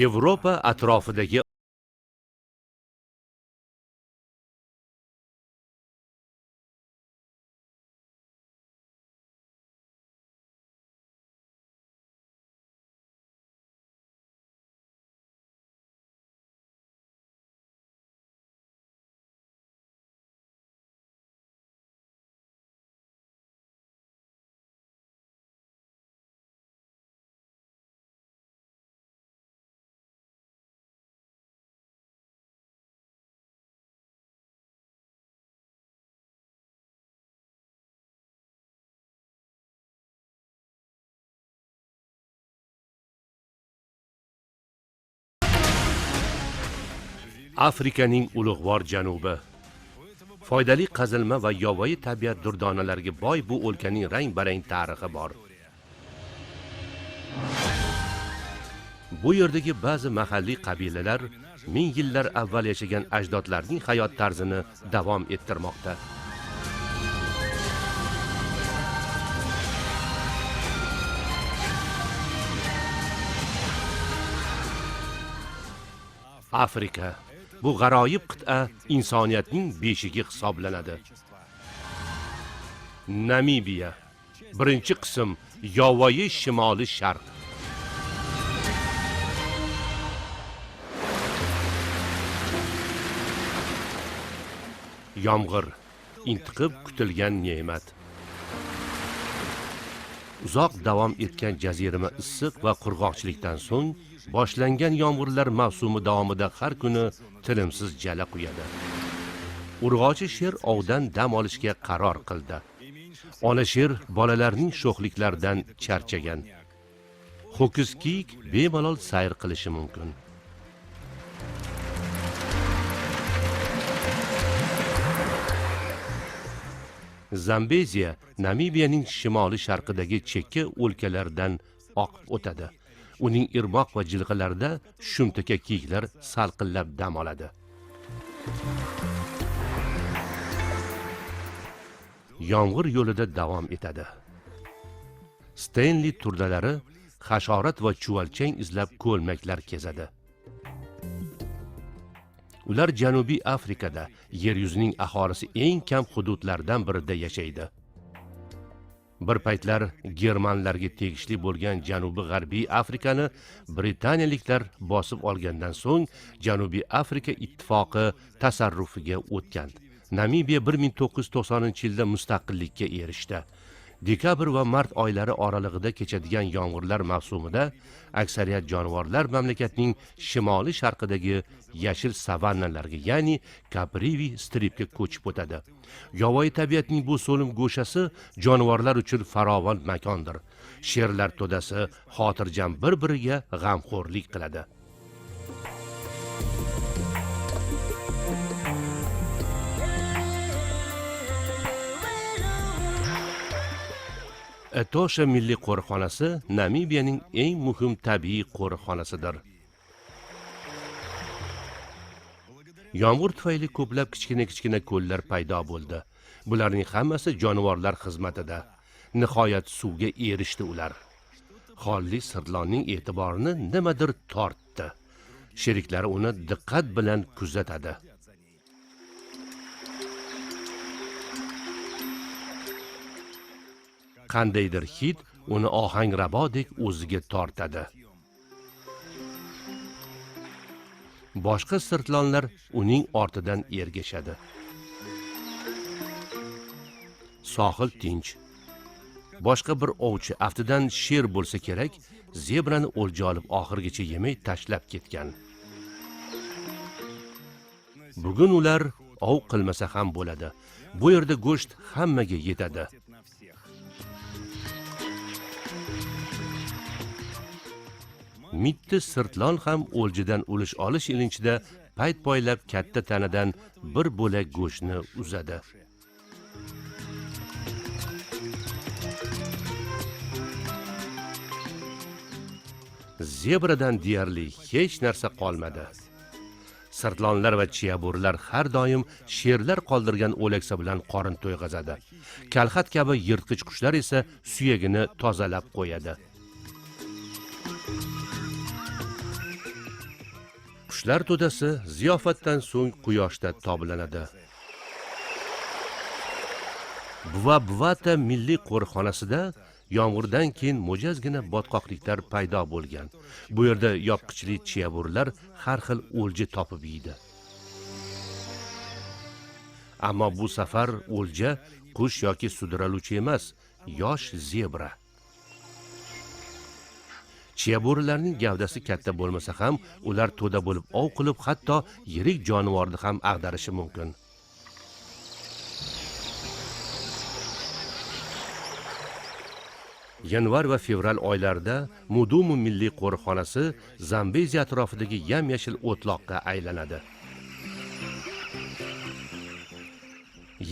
Yevropa atrofidagi Afrikaning ulug'vor janubi. Foydali qazilma va yovvoyi tabiat durdonalariga boy bu o'lkaning rang-barang tarixi bor. Bu yerdagi ba'zi mahalliy qabilalar ming yillar avval yashagan ajdodlarning hayot tarzini davom ettirmoqda. Afrika bu g'aroyib qit'a insoniyatning beshigi hisoblanadi. Namibiya. Birinchi qism yovvoyi shimoli sharq. Yomg'ir intiqib kutilgan ne'mat. Uzoq davom etgan jazirama issiq va qurg'oqchilikdan so'ng boshlangan yomg'irlar mavsumi davomida har kuni tinimsiz jala quyadi. Urg'ochi sher ovdan dam olishga qaror qildi. Ona sher bolalarning sho'xliklaridan charchagan. Ho'kiz kiyik bemalol sayr qilishi mumkin. Zambeziya Namibiyaning shimoli sharqidagi chekka o'lkalardan oqib o'tadi. Uning irmoq va jilg'alarida shumtaka kiyiklar salqinlab dam oladi. Yomg'ir yo'lida davom etadi. Stanley turdalari hasharot va chuvalchang izlab ko'lmaklar kezadi. Ular Janubiy Afrikada yer yuzining aholisi eng kam hududlardan birida yashaydi. Bir paytlar germanlarga tegishli bo'lgan Janubiy-G'arbiy Afrikani britaniyaliklar bosib olgandan so'ng Janubiy Afrika ittifoqi tasarrufiga o'tgan. Namibiya 1990-yilda mustaqillikka erishdi. Dekabr va mart oylari oralig'ida kechadigan yomg'irlar mavsumida aksariyat jonivorlar mamlakatning shimoli sharqidagi yashil savannalarga, ya'ni Kaprivi stripga ko'chib o'tadi. Yovvoyi tabiatning bu so'lim go'shasi jonivorlar uchun farovon makondir. Sherlar to'dasi xotirjam bir-biriga g'amxo'rlik qiladi. Etosha milliy qo'riqxonasi Namibiyaning eng muhim tabiiy qo'riqxonasidir. Yomg'ir tufayli ko'plab kichkina-kichkina ko'llar paydo bo'ldi. Bularning hammasi jonivorlar xizmatida. Nihoyat suvga erishdi ular. Xolli sirtlonning e'tiborini nimadir tortdi. Sheriklari uni diqqat bilan kuzatadi. Qandaydir hid uni ohangrabodek o'ziga tortadi. Boshqa sirtlonlar uning ortidan ergashadi. Sohil tinch. Boshqa bir ovchi aftidan sher bo'lsa kerak, zebrani o'lja olib oxirigacha yemay tashlab ketgan. Bugun ular ov qilmasa ham bo'ladi. Bu yerda go'sht hammaga yetadi. Mitti sirtlon ham o'ljadan ulush olish ilinjida payt poylab katta tanadan bir bo'lak go'shtni uzadi. Zebradan deyarli hech narsa qolmadi. Sirtlonlar va chiyabo'rilar har doim sherlar qoldirgan o'laksa bilan qorin to'yg'azadi. Kalxat kabi yirtqich qushlar esa suyagini tozalab qo'yadi. Qushlar to'dasi ziyofatdan so'ng quyoshda toblanadi. Bvabvata milliy qo'riqxonasida yomg'irdan keyin mo'jazgina botqoqliklar paydo bo'lgan. Bu yerda yopqichli chiyabo'rilar har xil o'lja topib yeydi. Ammo bu safar o'lja qush yoki sudraluvchi emas, yosh zebra. Chiyabo'rilarning gavdasi katta bo'lmasa ham, ular to'da bo'lib ov qilib, hatto yirik jonivorni ham ag'darishi mumkin. Yanvar va fevral oylarida Mudumu milliy qo'riqxonasi Zambezi atrofidagi yam-yashil o'tloqqa aylanadi.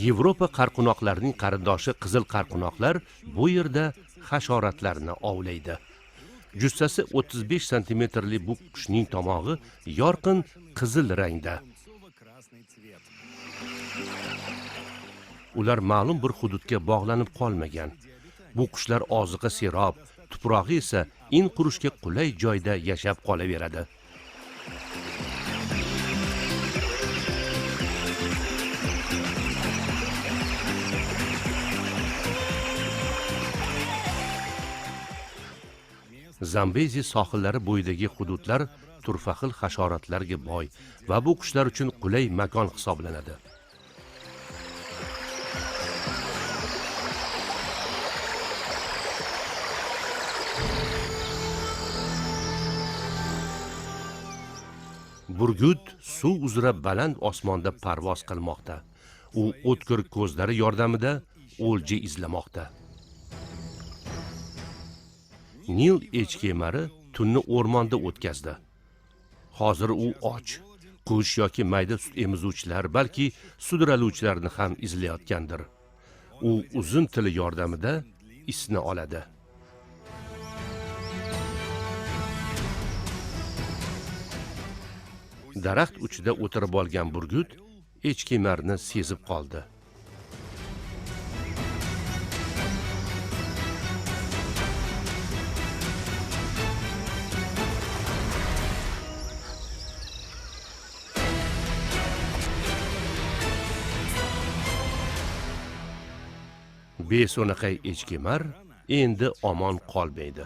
Yevropa qarqunoqlarining qarindoshi qizil qarqunoqlar bu yerda hasharotlarni ovlaydi. Jussasi 35 santimetrli bu qushning tomog'i yorqin qizil rangda. Ular ma'lum bir hududga bog'lanib qolmagan. Bu qushlar oziqa serob, tuprog'i esa in qurishga qulay joyda yashab qolaveradi. Zambezi sohillari bo'yidagi hududlar turfa xil hasharotlarga boy va bu qushlar uchun qulay makon hisoblanadi. Burgut suv uzra baland osmonda parvoz qilmoqda. U o'tkir ko'zlari yordamida o'lja izlamoqda. Nil echkemari tunni o'rmonda o'tkazdi. Hozir u och, qush yoki mayda sut emizuvchilar, balki sudraluvchilarni ham izlayotgandir. U uzun tili yordamida isni oladi. Daraxt uchida o'tirib olgan burgut echkemarni sezib qoldi. Beso'naqay echkemar endi omon qolmaydi.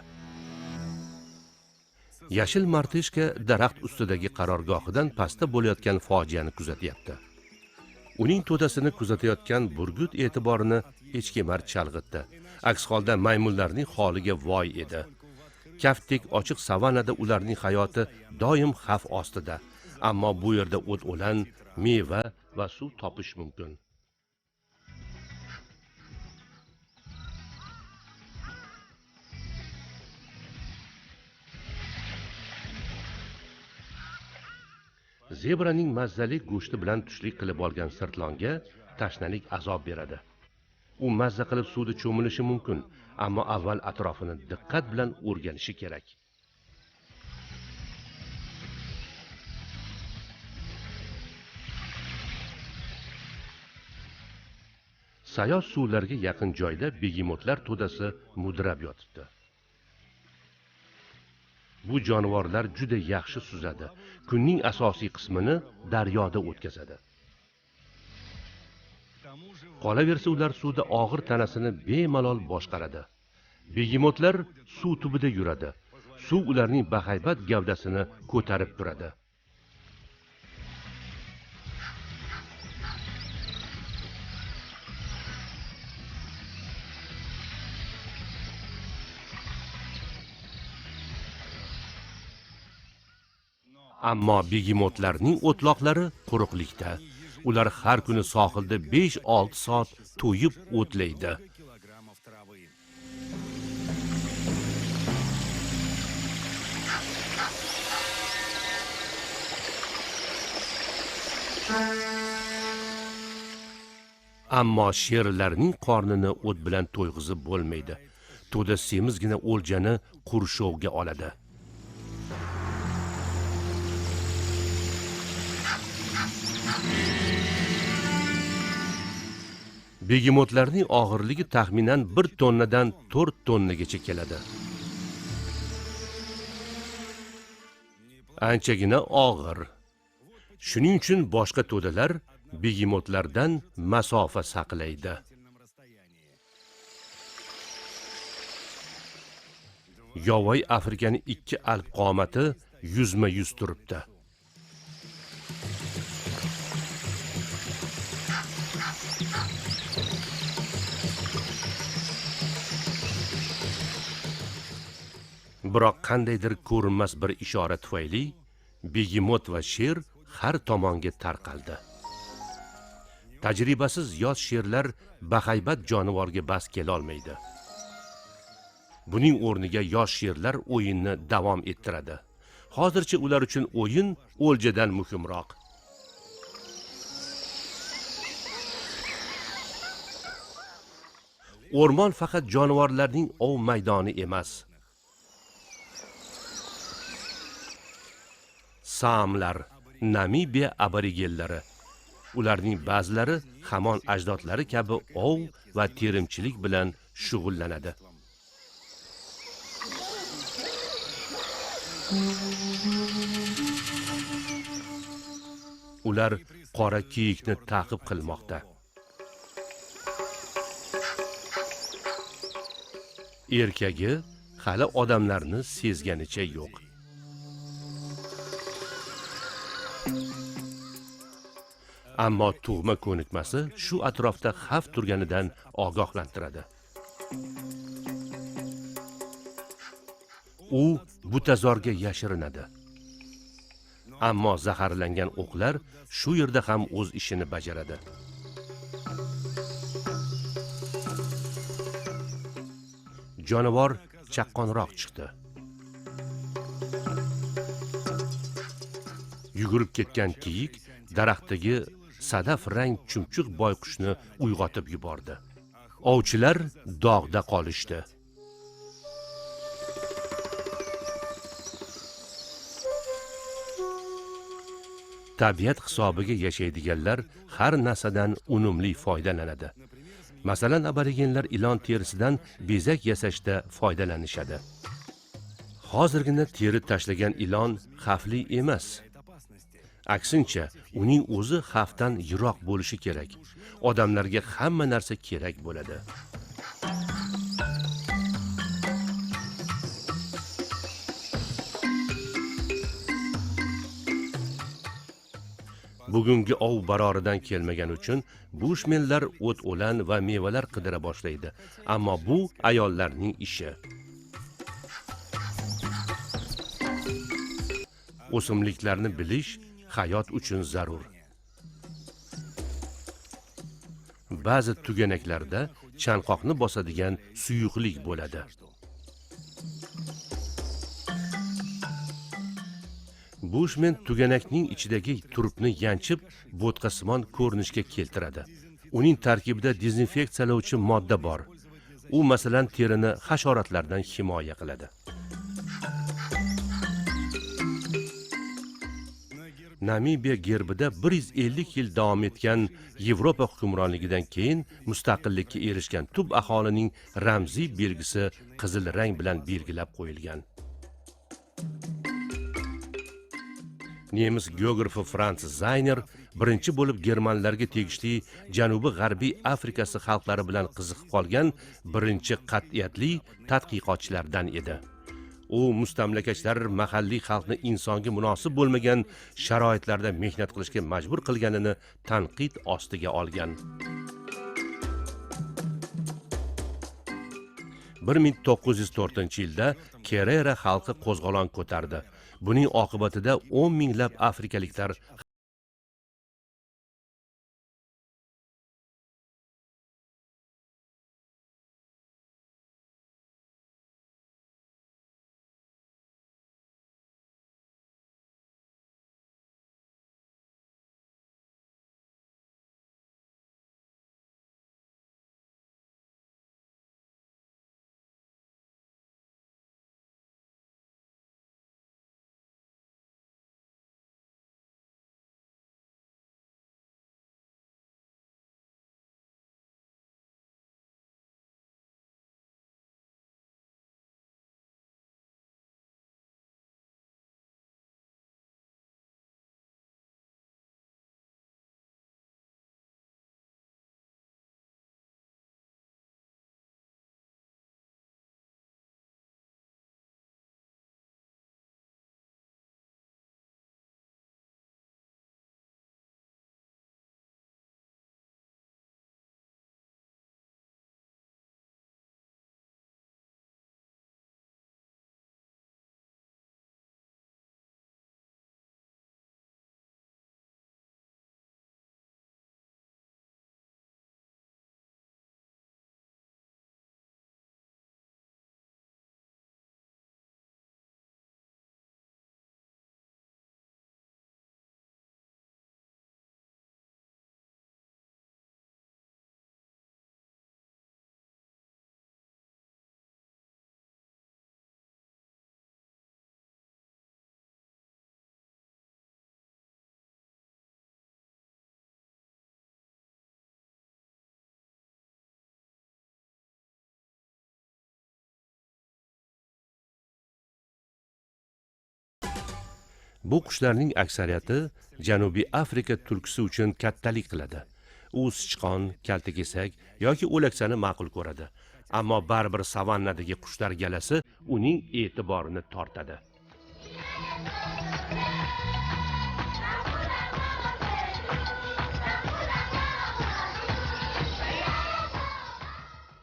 Yashil martishka daraxt ustidagi qarorgohidan pastda bo'layotgan fojiani kuzatyapti. Uning to'dasini kuzatayotgan burgut e'tiborini echkemar chalg'itdi. Aks holda maymunlarning holiga voy edi. Kaftdek ochiq savannada ularning hayoti doim xavf ostida. Ammo bu yerda o't-o'lan, meva va suv topish mumkin. Zebraning mazzali go'shti bilan tushlik qilib olgan sirtlonga tashnalik azob beradi. U mazza qilib suvda cho'milishi mumkin, ammo avval atrofini diqqat bilan o'rganishi kerak. Sayoz suvlarga yaqin joyda begemotlar to'dasi mudrab yotibdi. Bu jonivorlar juda yaxshi suzadi. Kunning asosiy qismini daryoda o'tkazadi. Qolaversa ular suvda og'ir tanasini bemalol boshqaradi. Begemotlar suv tubida yuradi. Suv ularning bahaybat gavdasini ko'tarib turadi. Ammo begemotlarning o'tloqlari quruqlikda. Ular har kuni sohilda 5-6 soat to'yib o'tlaydi. Ammo sherlarning qornini o't bilan to'yg'izib bo'lmaydi. To'da semizgina o'ljani qurshovga oladi. Begemotlarning og'irligi taxminan 1 tonnadan 4 tonnagacha keladi. Anchagina og'ir. Shuning uchun boshqa to'dalar begemotlardan masofa saqlaydi. Yovvoyi Afrikaning ikki alp qomati yuzma-yuz turibdi. Biroq qandaydir ko'rinmas bir ishora tufayli begemot va sher har tomonga tarqaldi. Tajribasiz yosh sherlar bahaybat jonivorga bas kela olmaydi. Buning o'rniga yosh sherlar o'yinni davom ettiradi. Hozircha ular uchun o'yin o'ljadan muhimroq. O'rmon faqat jonivorlarning ov maydoni emas. Saamlar, Namibiya aborigellari. Ularning ba'zilari hamon ajdodlari kabi ov va terimchilik bilan shug'ullanadi. Ular qora kiyikni ta'qib qilmoqda. Erkagi hali odamlarni sezganicha yo'q. Ammo tug'ma ko'nikmasi shu atrofda xavf turganidan ogohlantiradi. U butazorga yashirinadi. Ammo zaharlangan o'qlar shu yerda ham o'z ishini bajaradi. Jonivor chaqqonroq chiqdi. Yugurib ketgan kiyik daraxtdagi sadaf rang chumchuq boyqushni uyg'otib yubordi. Ovchilar dog'da qolishdi. Tabiat hisobiga yashaydiganlar har narsadan unumli foydalanadi. Masalan, aborigenlar ilon terisidan bezak yasashda foydalanishadi. Hozirgina teri tashlagan ilon xavfli emas. Aksincha, uning o'zi xavfdan yiroq bo'lishi kerak. Odamlarga hamma narsa kerak bo'ladi. Bugungi ov baroridan kelmagani uchun bushmenlar o't-o'lan va mevalar qidira boshlaydi. Ammo bu ayollarning ishi. O'simliklarni bilish hayot uchun zarur. Ba'zi tuganaklarda chanqoqni bosadigan suyuqlik bo'ladi. Bushmen tuganakning ichidagi turpni yanchib, bo'tqasimon ko'rinishga keltiradi. Uning tarkibida dezinfeksiyalovchi modda bor. U masalan terini hasharotlardan himoya qiladi. Namibiya gerbida 150 yil davom etgan Yevropa hukmronligidan keyin mustaqillikka erishgan tub aholining ramziy belgisi qizil rang bilan belgilab qo'yilgan. Nemis geografi Franz Zayner birinchi bo'lib germanlarga tegishli Janubi-G'arbiy Afrikasi xalqlari bilan qiziqib qolgan birinchi qat'iyatli tadqiqotchilardan edi. U mustamlakachilar mahalliy xalqni insonga munosib bo'lmagan sharoitlarda mehnat qilishga majbur qilganini tanqid ostiga olgan. 1904-yilda Kerera xalqi qo'zg'olon ko'tardi. Buning oqibatida 10 minglab afrikaliklar Bu qushlarning aksariyati Janubiy Afrika tulkisi uchun kattalik qiladi. U sichqon, kaltakesak yoki o'laksani ma'qul ko'radi. Ammo baribir savannadagi qushlar galasi uning e'tiborini tortadi.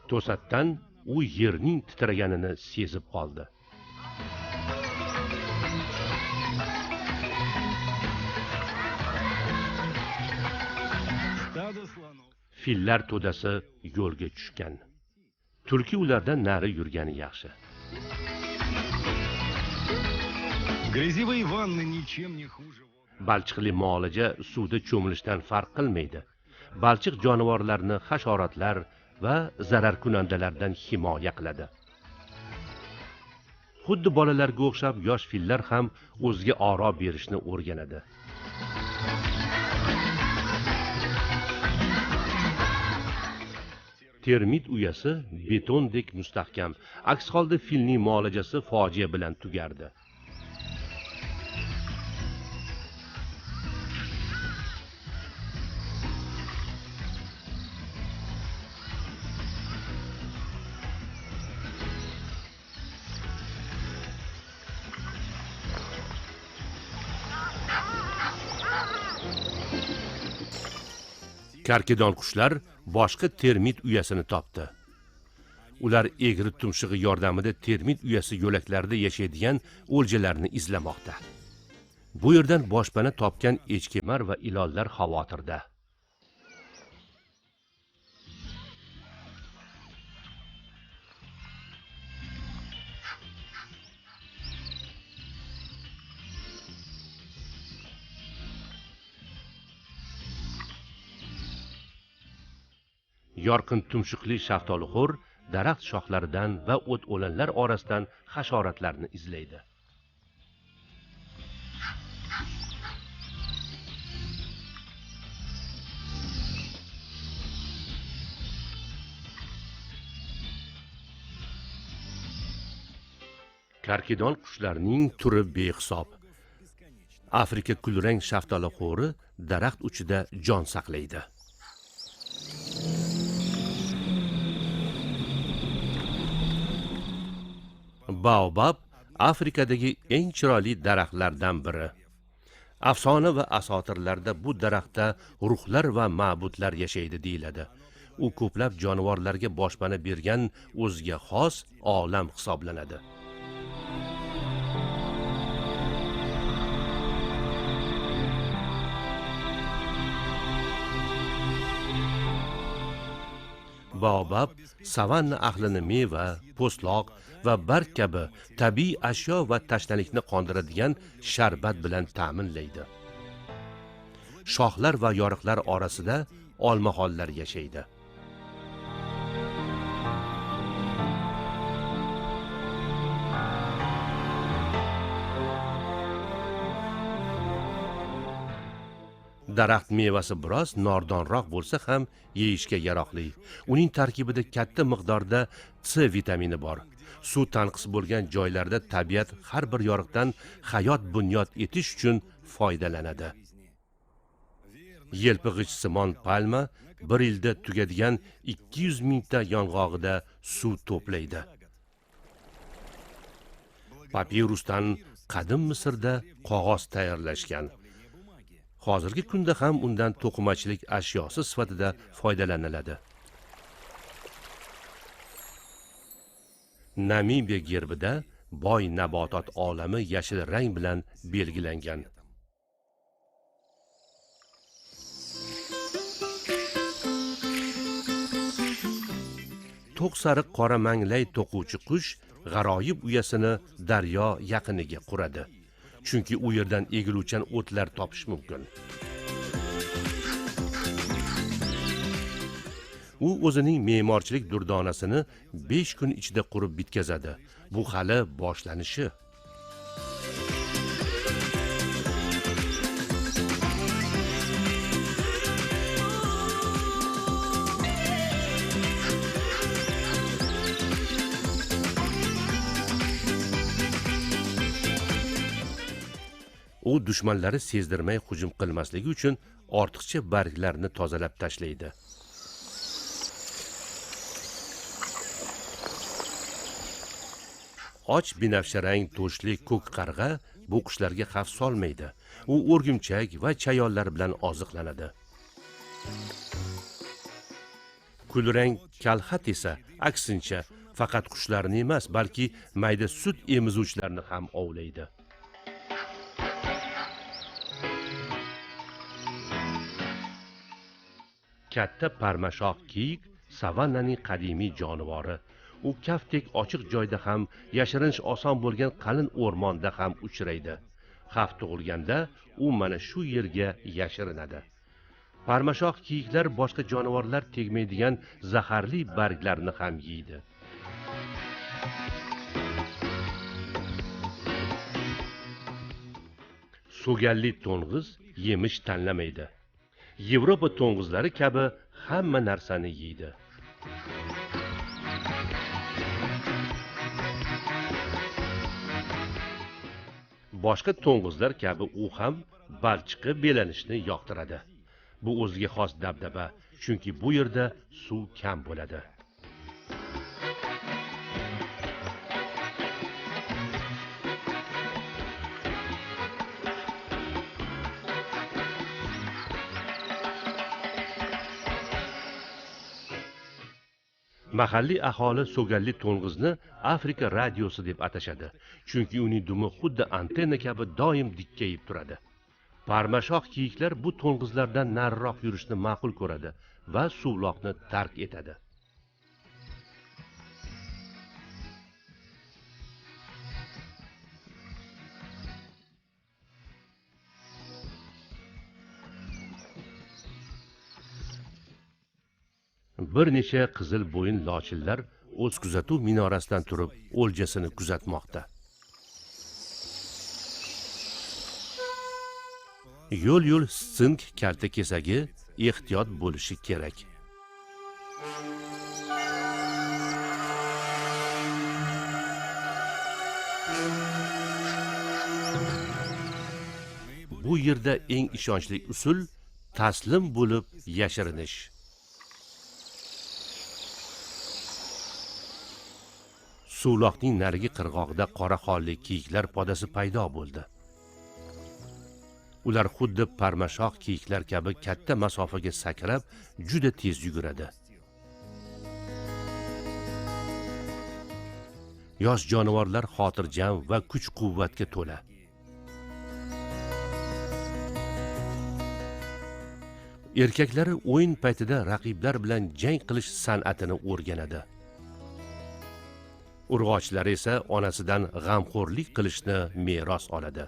To'satdan u yerning titraganini sezib qoldi. Fillar to'dasi yo'lga tushgan. Tulki ulardan nari yurgani yaxshi. Грязевые ванны ничем не хуже. Balchiqli muolaja suvda cho'milishdan farq qilmaydi. Balchiq jonivorlarni hasharotlar va zararkunandalardan himoya qiladi. Xuddi bolalarga o'xshab yosh fillar ham o'ziga oro berishni o'rganadi. Termit uyasi betondek mustahkam. Aks holda filning muolajasi fojia bilan tugardi. Karkidon qushlar boshqa termit uyasini topdi. Ular egri tumshug'i yordamida termit uyasi yo'laklarida yashaydigan o'ljalarni izlamoqda. Bu yerdan boshpana topgan echkemar va ilonlar xavotirda. Yorqin tumshuqli shaftolixo'r daraxt shoxlaridan va o't-o'lanlar orasidan hasharotlarni izlaydi. Karkidon qushlarning turi behisob. Afrika kulrang shaftolixo'ri daraxt uchida jon saqlaydi. Baobab Afrikadagi eng chiroyli daraxtlardan biri. Afsona va asotirlarda bu daraxtda ruhlar va ma'budlar yashaydi deyiladi. U ko'plab jonivorlarga boshpana bergan o'ziga xos olam hisoblanadi. Baobab savanna ahlini meva, po'stloq va barg kabi tabiiy ashyo va tashnalikni qondiradigan sharbat bilan ta'minlaydi. Shoxlar va yoriqlar orasida olmaxonlar yashaydi. Daraxt mevasi biroz nordonroq bo'lsa ham yeyishga yaroqli. Uning tarkibida katta miqdorda C vitamini bor. Suv tanqis bo'lgan joylarda tabiat har bir yoriqdan hayot bunyod etish uchun foydalanadi. Yelpig'ich simon palma bir yilda tugadigan 200 mingta yong'og'ida suv to'playdi. Papirusdan qadim Misrda qog'oz tayyorlashgan. Hozirgi kunda ham undan to'qimachilik ashyosi sifatida foydalaniladi. Namibiya gerbida boy nabotot olami yashil rang bilan belgilangan. To'q sariq qora manglay to'quvchi qush g'aroyib uyasini daryo yaqiniga quradi. Chunki u yerdan egiluvchan o'tlar topish mumkin. U o'zining me'morchilik durdonasini 5 kun ichida qurib bitkazadi. Bu hali boshlanishi. U U dushmanlari sezdirmay hujum qilmasligi uchun ortiqcha barglarni tozalab tashlaydi. Och binafsharang to'shli ko'k qarg'a bu qushlarga xavf solmaydi. U o'rgimchak va chayonlar bilan oziqlanadi. Kulrang kalxat esa aksincha faqat qushlarni emas, balki mayda sut emizuvchilarni ham ovlaydi. Katta parmashox kiyik savannaning qadimiy jonivori. U kaftdek ochiq joyda ham, yashirinish oson bo'lgan qalin o'rmonda ham uchraydi. Xavf tug'ilganda u mana shu yerga yashirinadi. Parmashox kiyiklar boshqa jonivorlar tegmaydigan zaharli barglarni ham yeydi. So'galli to'ng'iz yemish tanlamaydi. Yevropa to'ng'izlari kabi hamma narsani yeydi. Boshqa to'ng'izlar kabi u ham balchiqqa belanishni yoqtiradi. Bu o'ziga xos dabdaba, chunki bu yerda suv kam bo'ladi. Mahalliy aholi so'galli to'ng'izni Afrika radiosi deb atashadi, chunki uning dumi xuddi antenna kabi doim dikkayib turadi. Parmashox kiyiklar bu to'ng'izlardan nariroq yurishni ma'qul ko'radi va suvloqni tark etadi. Bir necha qizil bo'yin lochinlar o'z kuzatuv minorasidan turib o'ljasini kuzatmoqda. Yo'l-yo'l sink kalta kesagi ehtiyot bo'lishi kerak. Bu yerda eng ishonchli usul taslim bo'lib yashirinish. Suvloqning narigi qirg'og'ida qora xolli kiyiklar podasi paydo bo'ldi. Ular xuddi parmashox kiyiklar kabi katta masofaga sakrab, juda tez yuguradi. Yosh jonivorlar xotirjam va kuch-quvvatga to'la. Erkaklari o'yin paytida raqiblar bilan jang qilish san'atini o'rganadi. Urg'ochilari esa onasidan g'amxo'rlik qilishni meros oladi.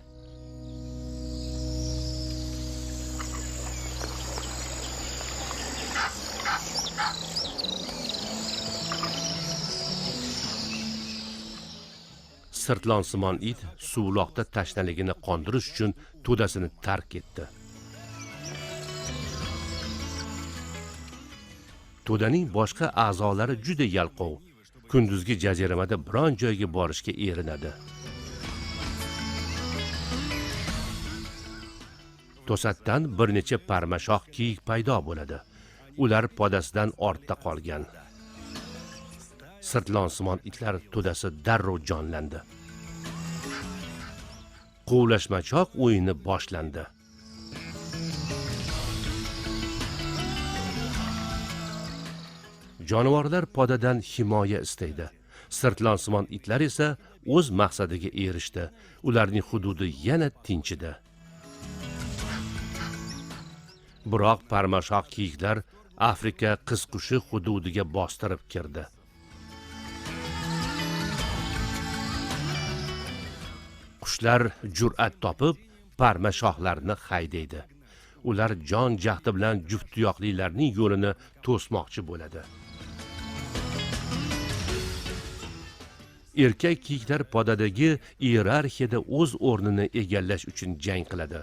Sirtlonsimon it suvloqda tashnaligini qondirish uchun to'dasini tark etdi. To'daning boshqa a'zolari juda yalqov. Kunduzgi jaziramada biron joyga borishga erinadi. To'satdan bir necha parmashox kiyik paydo bo'ladi. Ular podasidan ortda qolgan. Sirtlonsimon itlar to'dasi darrov jonlandi. Quvlashmachoq o'yini boshlandi. Jonivorlar podadan himoya istaydi. Sirtlonsimon itlar esa o'z maqsadiga erishdi. Ularning hududi yana tinchidi. Biroq parmashox kiyiklar Afrika qizqushi hududiga bostirib kirdi. Qushlar jur'at topib parmashoxlarni haydaydi. Ular jon jahdi bilan juft tuyoqlilarning yo'lini to'smoqchi bo'ladi. Erkak kiyiklar podadagi iyerarxiyada o'z o'rnini egallash uchun jang qiladi.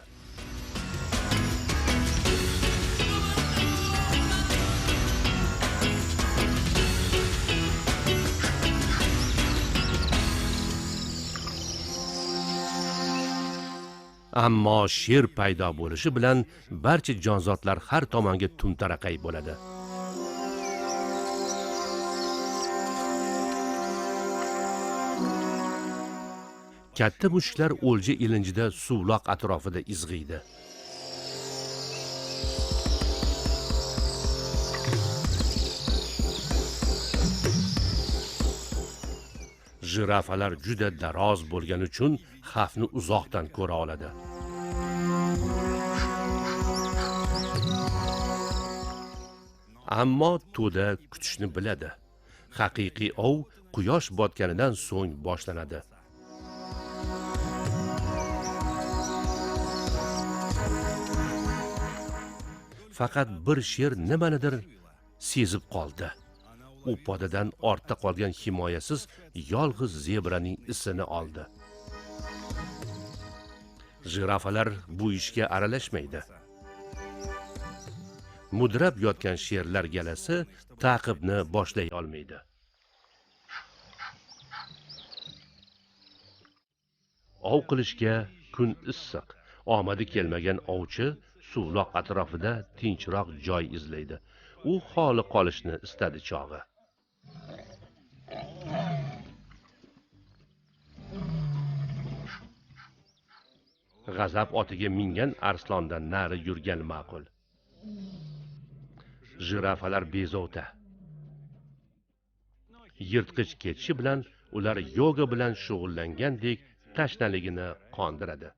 Ammo sher paydo bo'lishi bilan barcha jonzotlar har tomonga tumtaraqay bo'ladi. Katta mushuklar o'lja ilinjida suvloq atrofida izg'iydi. Jirafalar juda daroz bo'lgani uchun xavfni uzoqdan ko'ra oladi. Ammo to'da kutishni biladi. Haqiqiy ov quyosh botganidan so'ng boshlanadi. Faqat bir sher nimanidir sezib qoldi. U podadan ortda qolgan himoyasiz yolg'iz zebraning isini oldi. Jirafalar bu ishga aralashmaydi. Mudrab yotgan sherlar galasi ta'qibni boshlay olmaydi. Ov qilishga kun issiq. Omadi kelmagan ovchi suvloq atrofida tinchroq joy izlaydi. U xoli qolishni istadi chog'i. G'azab otiga mingan arslondan nari yurgan ma'qul. Jirafalar bezovta. Yirtqich ketishi bilan ular yoga bilan shug'ullangandek tashnaligini qondiradi.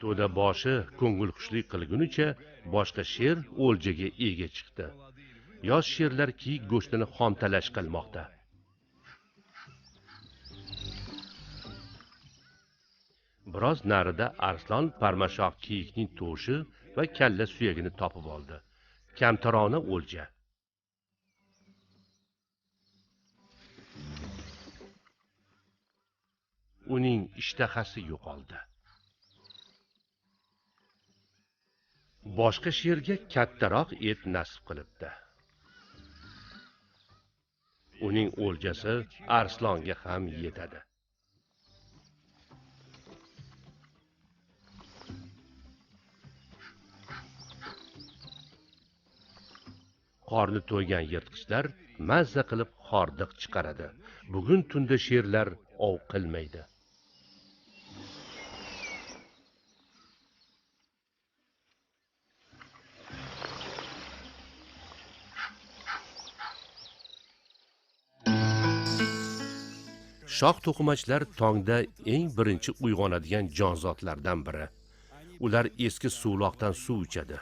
To'da boshi ko'ngilxushlik qilgunicha boshqa sher o'ljaga ega chiqdi. Yosh sherlar kiyik go'shtini xomtalash qilmoqda. Biroz narida arslon parmashoq kiyikning to'shi va kalla suyagini topib oldi. Kamtarona o'lja. Uning ishtahasi yo'qoldi. Boshqa sherga kattaroq et nasib qilibdi. Uning o'ljasi arslonga ham yetadi. Qorni to'ygan yirtqichlar mazza qilib xordiq chiqaradi. Bugun tunda sherlar ov qilmaydi. Shox to'qimachlar tongda eng birinchi uyg'onadigan jonzotlardan biri. Ular eski suvloqdan suv ichadi.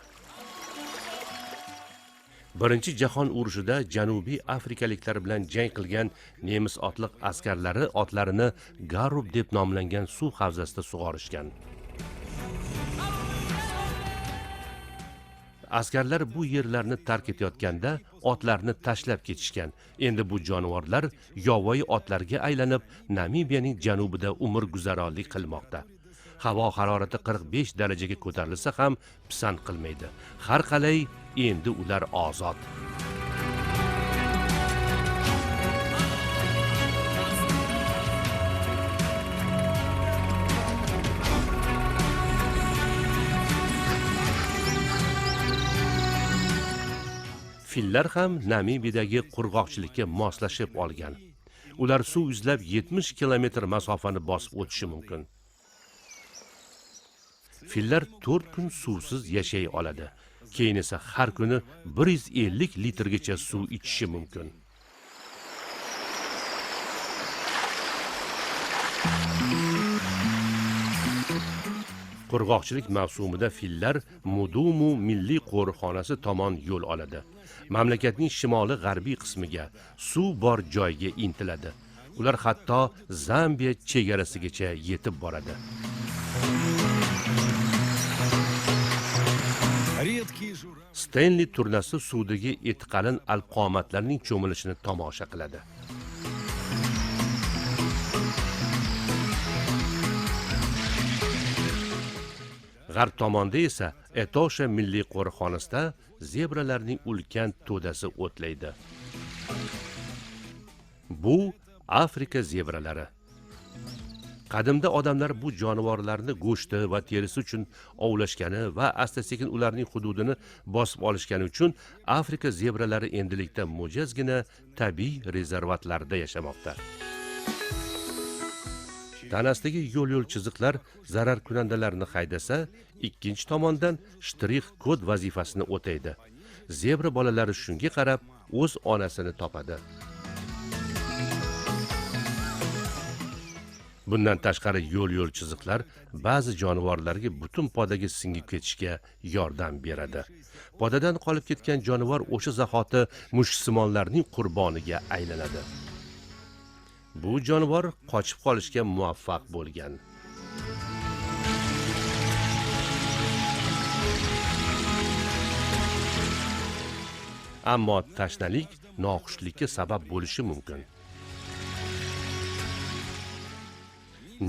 Birinchi jahon urushida Janubiy Afrikaliklar bilan jang qilgan nemis otliq askarlari otlarini Garub deb nomlangan suv havzasida sug'orishgan. Askarlar bu yerlarni tark etayotganda otlarni tashlab ketishgan. Endi bu jonivorlar yovvoyi otlarga aylanib, Namibiyaning janubida umr guzaronlik qilmoqda. Havo harorati 45 darajaga ko'tarilsa ham pisand qilmaydi. Har qalay endi ular ozod. Fillar ham Namibiyadagi qurg'oqchilikka moslashib olgan. Ular suv izlab 70 kilometr masofani bosib o'tishi mumkin. Fillar 4 kun suvsiz yashay oladi. Keyin esa har kuni 150 litrgacha suv ichishi mumkin. Qurg'oqchilik mavsumida fillar Mudumu milliy qo'riqxonasi tomon yo'l oladi. Mamlakatning shimoli-g'arbiy qismiga, suv bor joyga intiladi. Ular hatto Zambiya chegarasigacha yetib boradi. Stanley turnasi suvdagi eti qalin alpqomatlarning cho'milishini tomosha qiladi. G'arb tomonda esa Etosha milliy qo'riqxonasida zebralarning ulkan to'dasi o'tlaydi. Bu Afrika zebralari. Qadimda odamlar bu jonivorlarni go'shti va terisi uchun ovlashgani va asta-sekin ularning hududini bosib olishgani uchun Afrika zebralari endilikda mo'jazgina tabiiy rezervatlarda yashamoqda. Tanasidagi yo'l-yo'l chiziqlar zararkunandalarni haydasa, ikkinchi tomondan shtrix kod vazifasini o'taydi. Zebra bolalari shunga qarab o'z onasini topadi. Bundan tashqari yo'l-yo'l chiziqlar ba'zi jonivorlarga butun podaga singib ketishga yordam beradi. Podadan qolib ketgan jonivor o'sha zahoti mushuksimonlarning qurboniga aylanadi. Bu jonivor qochib qolishga muvaffaq bo'lgan. Ammo tashnalik noxushlikka sabab bo'lishi mumkin.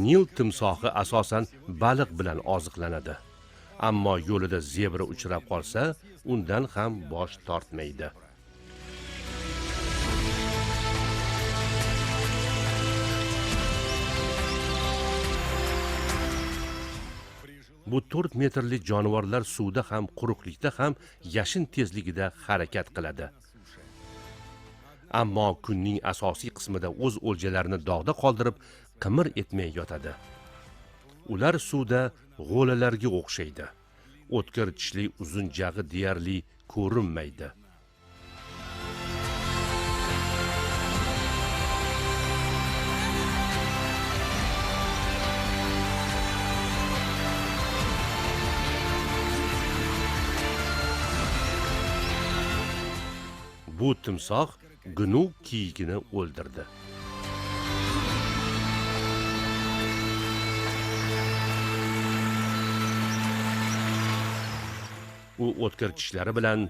Nil timsohi asosan baliq bilan oziqlanadi. Ammo yo'lida zebra uchrab qolsa, undan ham bosh tortmaydi. Bu 4 metrli jonivorlar suvda ham, quruqlikda ham yashin tezligida harakat qiladi. Ammo kunning asosiy qismida o'z o'ljalarini dog'da qoldirib, qimir etmay yotadi. Ular suvda g'o'lalarga o'xshaydi. O'tkir tishli uzun jag'i deyarli ko'rinmaydi. Bu timsoh gnu kiyigini o'ldirdi. U o'tkir tishlari bilan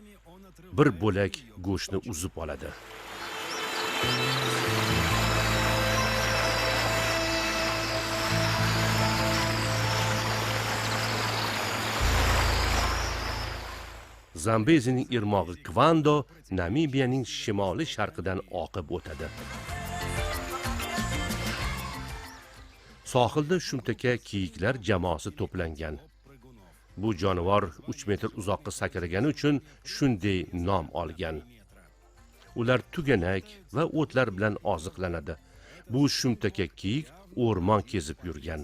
bir bo'lak go'shtni uzib oladi. Zambezining irmog'i Kvando Namibiyaning shimoli sharqidan oqib o'tadi. Sohilda shumtaka kiyiklar jamoasi to'plangan. Bu jonivor 3 metr uzoqqa sakragani uchun shunday nom olgan. Ular tuganak va o'tlar bilan oziqlanadi. Bu shumtaka kiyik o'rmon kezib yurgan.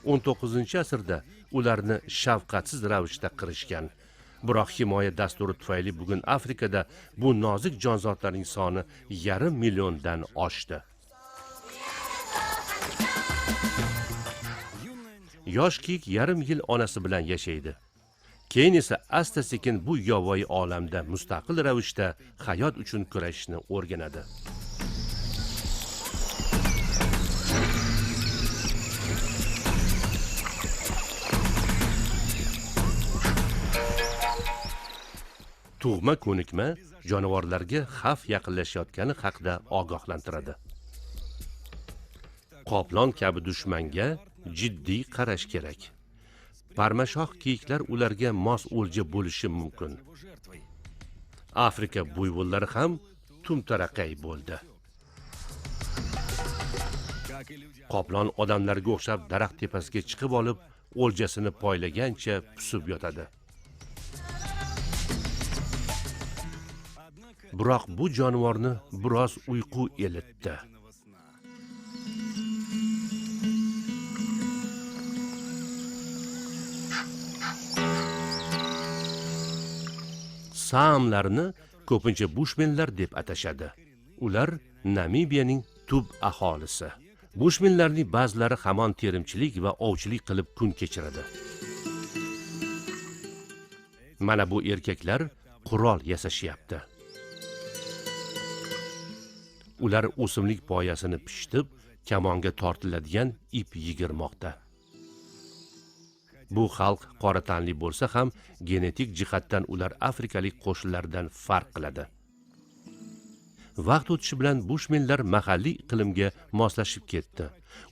19-asrda ularni shafqatsiz ravishda qirishgan. Biroq himoya dasturi tufayli bugun Afrikada bu nozik jonzotlarning soni 0,5 milliondan oshdi. Yosh kiyik 0,5 yil onasi bilan yashaydi. Keyin esa asta-sekin bu yovvoyi olamda mustaqil ravishda hayot uchun kurashishni o'rganadi. Tug'ma ko'nikma jonivorlarga xavf yaqinlashayotgani haqida ogohlantiradi. Qoplon kabi dushmanga jiddiy qarash kerak. Parmashox kiyiklar ularga mos o'lja bo'lishi mumkin. Afrika buyvollari ham tumtaraqay bo'ldi. Qoplon odamlarga o'xshab daraxt tepasiga chiqib olib, o'ljasini poylagancha pusib yotadi. Biroq bu jonivorni biroz uyqu elitdi. Saamlarni ko'pincha bushmenlar deb atashadi. Ular Namibiyaning tub aholisi. Bushmenlarning ba'zilari hamon terimchilik va ovchilik qilib kun kechiradi. Mana bu erkaklar qurol yasashyapti. Ular o'simlik poyasini pishitib, kamonga tortiladigan ip yigirmoqda. Bu xalq qora tanli bo'lsa ham, genetik jihatdan ular afrikalik qo'shnilardan farq qiladi. Vaqt o'tishi bilan bushmenlar mahalliy iqlimga moslashib ketdi.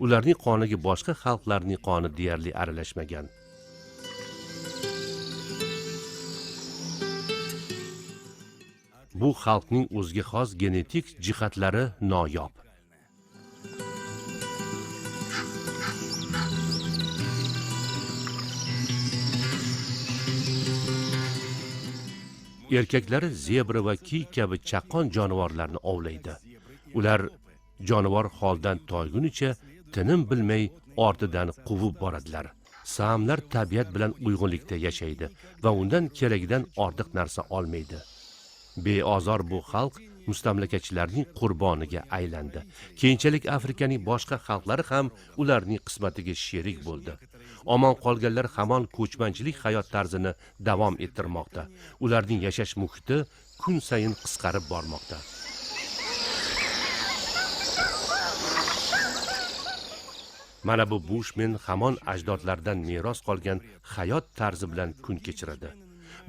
Ularning qoniga boshqa xalqlarning qoni deyarli aralashmagan. Bu xalqning o'ziga xos genetik jihatlari noyob. Erkaklari zebra va kiyik kabi chaqqon jonivorlarni ovlaydi. Ular jonivor holdan toygunicha tinim bilmay ortidan quvib boradilar. Saamlar tabiat bilan uyg'unlikda yashaydi va undan keragidan ortiq narsa olmaydi. Beozor bu xalq mustamlakachilarning qurboniga aylandi. Keyinchalik Afrikaning boshqa xalqlari ham ularning qismatiga sherik bo'ldi. Omon qolganlar hamon ko'chmanchilik hayot tarzini davom ettirmoqda. Ularning yashash muhiti kun sayin qisqarib bormoqda. Mana bu Bushmen hamon ajdodlardan meros qolgan hayot tarzi bilan kun kechiradi.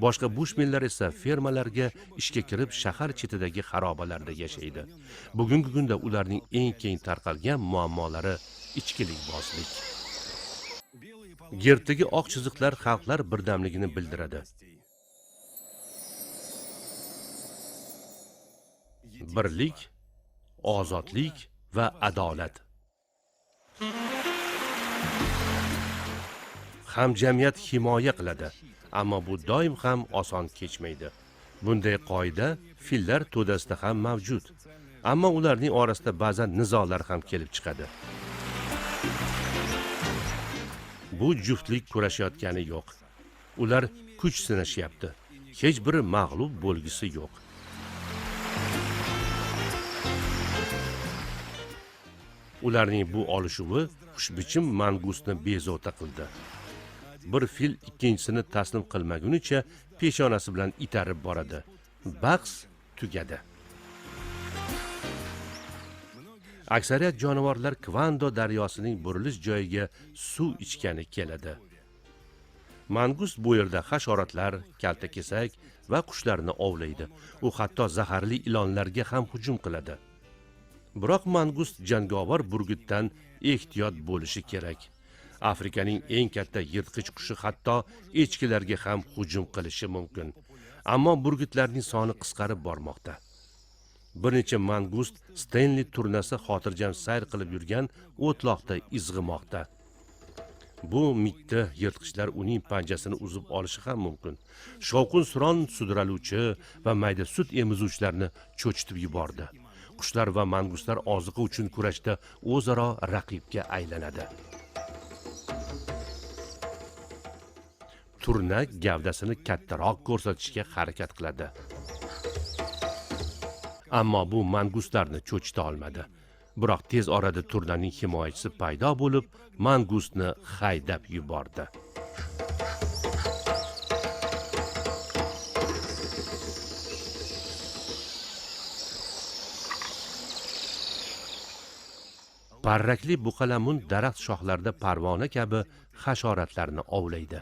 Boshqa bushmenlar esa fermalarga ishga kirib shahar chetidagi xarobalarda yashaydi. Bugungi kunda ularning eng keng tarqalgan muammolari ichkilikbozlik. Gerbdagi oq chiziqlar xalqlar birdamligini bildiradi. Birlik, ozodlik va adolat. Hamjamiyat himoya qiladi, ammo bu doim ham oson kechmaydi. Bunday qoida fillar to'dasida ham mavjud. Ammo ularning orasida ba'zan nizolar ham kelib chiqadi. Bu juftlik kurashayotgani yo'q. Ular kuch sinashyapti. Hech biri mag'lub bo'lgisi yo'q. Ularning bu olishuvi xushbichim mangustni bezovta qildi. Bir fil ikkinchisini taslim qilmagunicha peshonasi bilan itarib boradi. Bahs tugadi. Aksariyat jonivorlar Kvando daryosining burilish joyiga suv ichgani keladi. Mangust bu yerda hasharotlar, kaltakesak va qushlarni ovlaydi. U hatto zaharli ilonlarga ham hujum qiladi. Biroq mangust jangovar burgutdan ehtiyot bo'lishi kerak. Afrikaning eng katta yirtqich qushi hatto echkilarga ham hujum qilishi mumkin. Ammo burgutlarning soni qisqarib bormoqda. Bir necha mangust Stanley turnasi xotirjam sayr qilib yurgan o'tloqda izg'imoqda. Bu mitti yirtqichlar uning panjasini uzib olishi ham mumkin. Shovqin-suron sudraluvchi va mayda sut emizuvchilarni cho'chitib yubordi. Qushlar va mangustlar oziqa uchun kurashda o'zaro raqibga aylanadi. Turna gavdasini kattaroq ko'rsatishga harakat qiladi. Ammo bu mangustlarni cho'chita olmadi. Biroq tez orada turnaning himoyachisi paydo bo'lib, mangustni haydab yubordi. Parrakli buqalamun daraxt shoxlarida parvona kabi hasharotlarni ovlaydi.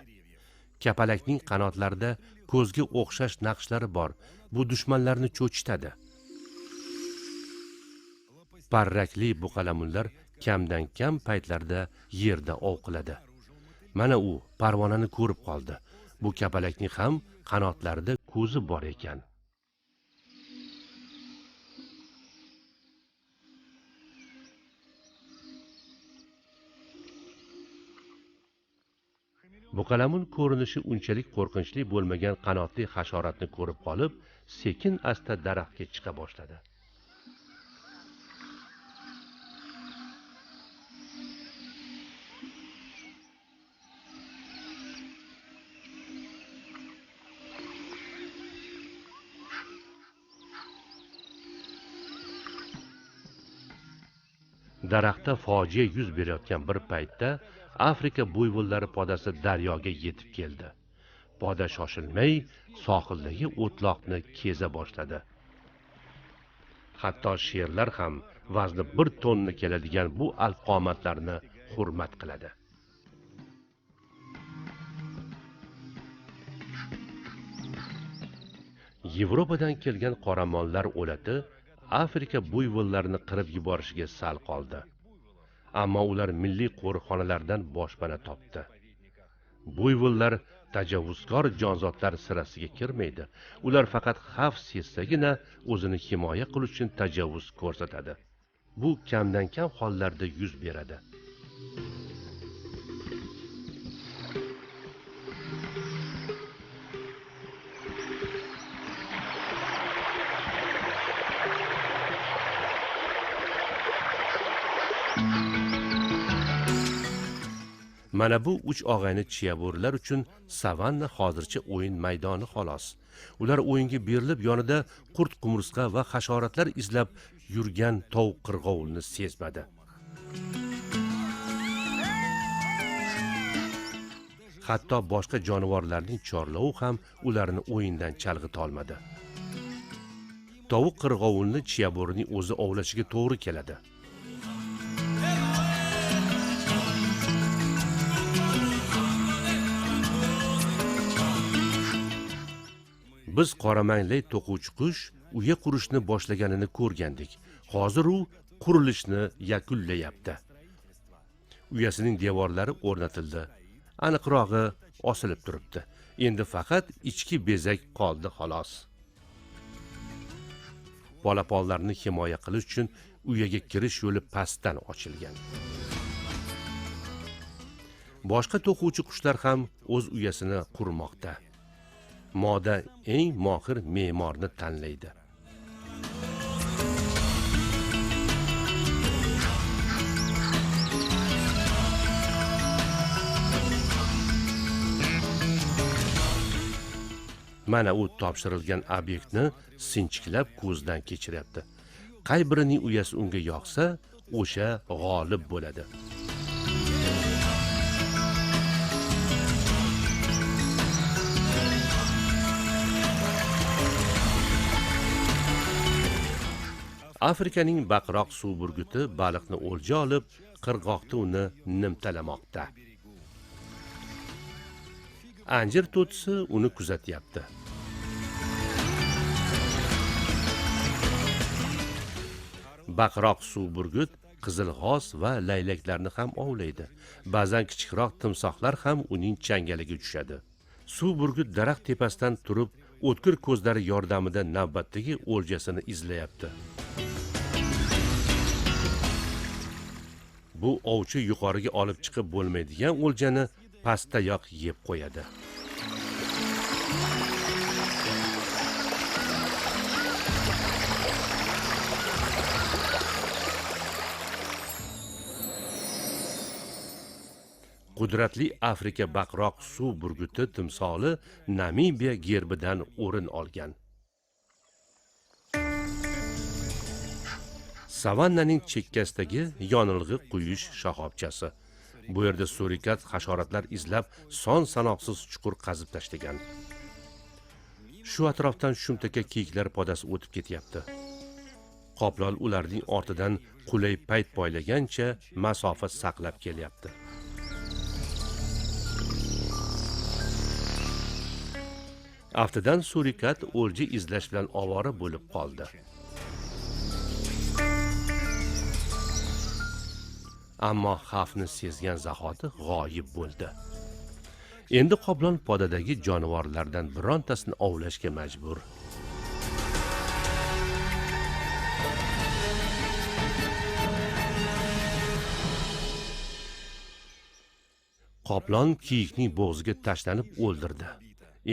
Kapalakning qanotlarida ko'zga o'xshash naqshlari bor. Bu dushmanlarni cho'chitadi. Parrakli buqalamunlar kamdan-kam paytlarda yerda ov qiladi. Mana u parvonani ko'rib qoldi. Bu kapalakning ham qanotlarida ko'zi bor ekan. Buqalamun ko'rinishi unchalik qo'rqinchli bo'lmagan qanotli hasharotni ko'rib qolib, sekin asta daraxtga chiqa boshladi. Daraxtda fojia yuz berayotgan bir paytda Afrika buyvollari podasi daryoga yetib keldi. Poda shoshilmay sohildagi o'tloqni keza boshladi. Hatto sherlar ham vazni 1 tonna keladigan bu alpqomatlarni hurmat qiladi. Yevropadan kelgan qoramollar o'lati Afrika buyvollarini qirib yuborishiga sal qoldi. Ammo ular milliy qo'riqxonalardan boshpana topdi. Buyvollar Tajovuzkor jonzotlar sirasiga kirmaydi. Ular faqat xavf sezsagina o'zini himoya qilish uchun tajovuz ko'rsatadi. Bu kamdan kam hollarda yuz beradi. Mana bu uch og'ayni chiyabo'rilar uchun savanna hozircha o'yin maydoni xolos. Ular o'yinga berilib, yonida qurt, qumursqa va hasharotlar izlab yurgan tovuq qirg'ovulni sezmadi. Hatto boshqa jonivorlarning chorlovi ham ularni o'yindan chalg'ita olmadi. Tovuq qirg'ovulni chiyabo'rining o'zi ovlashiga to'g'ri keladi. Biz qoramanglay to'quvchi qush uya qurishni boshlaganini ko'rgandik. Hozir u qurilishni yakunlayapti. Uyasining devorlari o'rnatildi. Aniqrog'i osilib turibdi. Endi faqat ichki bezak qoldi xolos. Polaponlarni himoya qilish uchun uyaga kirish yo'li pastdan ochilgan. Boshqa to'quvchi qushlar ham o'z uyasini qurmoqda. Moda eng mohir me'morni tanlaydi. Mana u topshirilgan obyektni sinchiklab ko'zdan kechiryapti. Qay birining uyasi unga yoqsa, o'sha g'olib bo'ladi. Afrikaning baqiroq suv burguti baliqni o'lja olib, qirg'oqda uni nimtalamoqda. Anjir to'tisi uni kuzatyapti. Baqiroq suv burgut qizil g'oz va laylaklarni ham ovlaydi. Ba'zan kichikroq timsohlar ham uning changaliga tushadi. Suv burgut daraxt tepasidan turib, o'tkir ko'zlari yordamida navbatdagi o'ljasini izlayapti. Bu ovchi yuqoriga olib chiqib bo'lmaydigan o'ljani pastdayoq yeb qo'yadi. Qudratli Afrika baqiroq suv burguti timsoli Namibiya gerbidan o'rin olgan. Savannaning chekkasidagi yonilg'i quyish shoxobchasi. Bu yerda surikat hasharotlar izlab son sanoqsiz chuqur qazib tashlagan. Shu atrofdan shumtaka kiyiklar podasi o'tib ketyapti. Qoplon ularning ortidan qulay payt poylagancha masofa saqlab kelyapti. Aftidan surikat o'lja izlash bilan ovora bo'lib qoldi. Ammo xavfni sezgan zahoti g'oyib bo'ldi. Endi qoplon podadagi jonivorlardan birontasini ovlashga majbur. Qoplon kiyikning bo'g'ziga tashlanib o'ldirdi.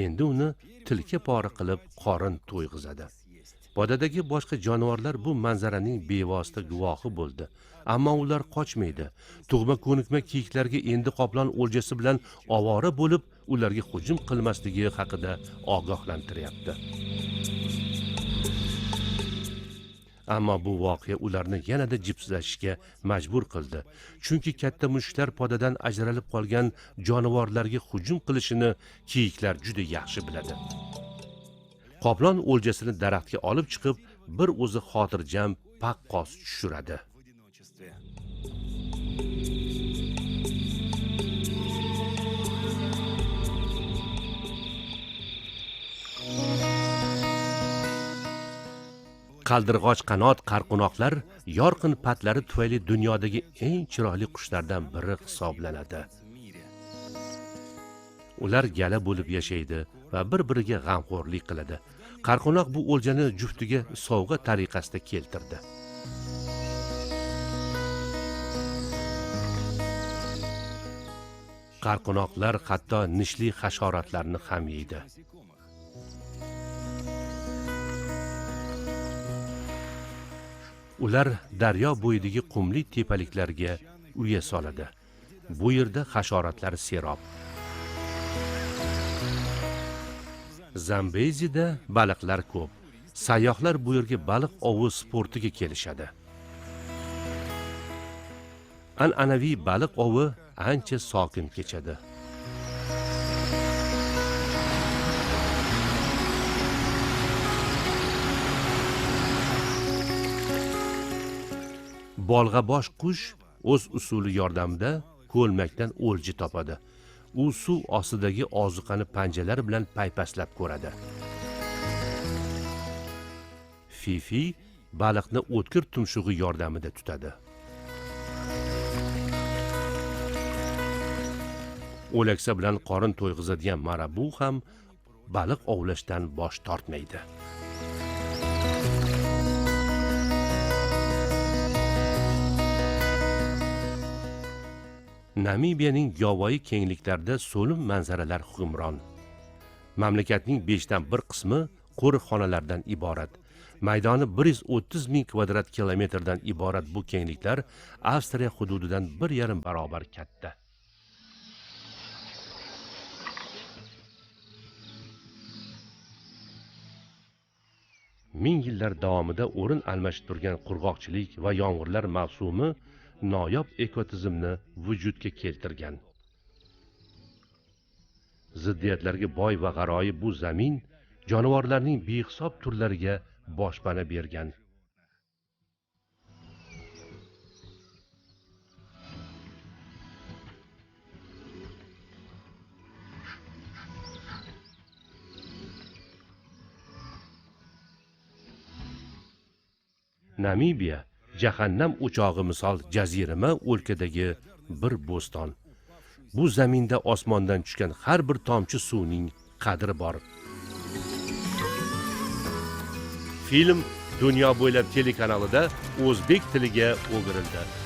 Endi uni tilka pora qilib qorin to'yg'izadi. Podadagi boshqa jonivorlar bu manzaraning bevosita guvohi bo'ldi. Ammo ular qochmaydi. Tug'ma ko'nikma kiyiklarga endi qoplon o'ljasi bilan ovora bo'lib, ularga hujum qilmasligi haqida ogohlantiryapti. Ammo bu voqea ularni yanada jipslashishga majbur qildi. Chunki katta mushuklar podadan ajralib qolgan jonivorlarga hujum qilishini kiyiklar juda yaxshi biladi. Qoplon o'ljasini daraxtga olib chiqib, bir o'zi xotirjam paqqos tushiradi. Qaldirg'och qanot qarqunoqlar yorqin patlari tufayli dunyodagi eng chiroyli qushlardan biri hisoblanadi. Ular gala bo'lib yashaydi va bir-biriga g'amxo'rlik qiladi. Qarqo'noq bu o'ljani juftiga sovg'a tariqasida keltirdi. Qarqo'noqlar hatto nishli hasharotlarni ham yeydi. Ular daryo bo'yidagi qumli tepaliklarga uya soladi. Bu yerda hasharotlar serob. Zambezida baliqlar ko'p. Sayyohlar bu yerga baliq ovi sportiga kelishadi. An'anaviy baliq ovi ancha sokin kechadi. Bolg'abosh qush o'z usuli yordamida ko'lmakdan o'lja topadi. U suv ostidagi ozuqani panjalari bilan paypaslab ko'radi. Fifi baliqni o'tkir tumshug'i yordamida tutadi. O'laksa bilan qorin to'yg'izadigan marabu ham baliq ovlashdan bosh tortmaydi. Namibiyaning yovvoyi kengliklarida so'lim manzaralar hukmron. Mamlakatning 1/5 qismi qo'riqxonalardan iborat. Maydoni 130 ming kvadrat kilometrdan iborat bu kengliklar Avstriya hududidan 1,5 barobar katta. Ming yillar davomida o'rin almashib turgan qurg'oqchilik va yomg'irlar mavsumi noyob ekotizimni vujudga keltirgan. Ziddiyatlarga boy va g'aroyib bu zamin jonivorlarning behisob turlariga boshpana bergan. Namibiya jahannam o'chog'i misol jazirama o'lkadagi bir bo'ston. Bu zaminda osmondan tushgan har bir tomchi suvning qadri bor. Film dunyo bo'ylab telekanalida o'zbek tiliga o'girildi.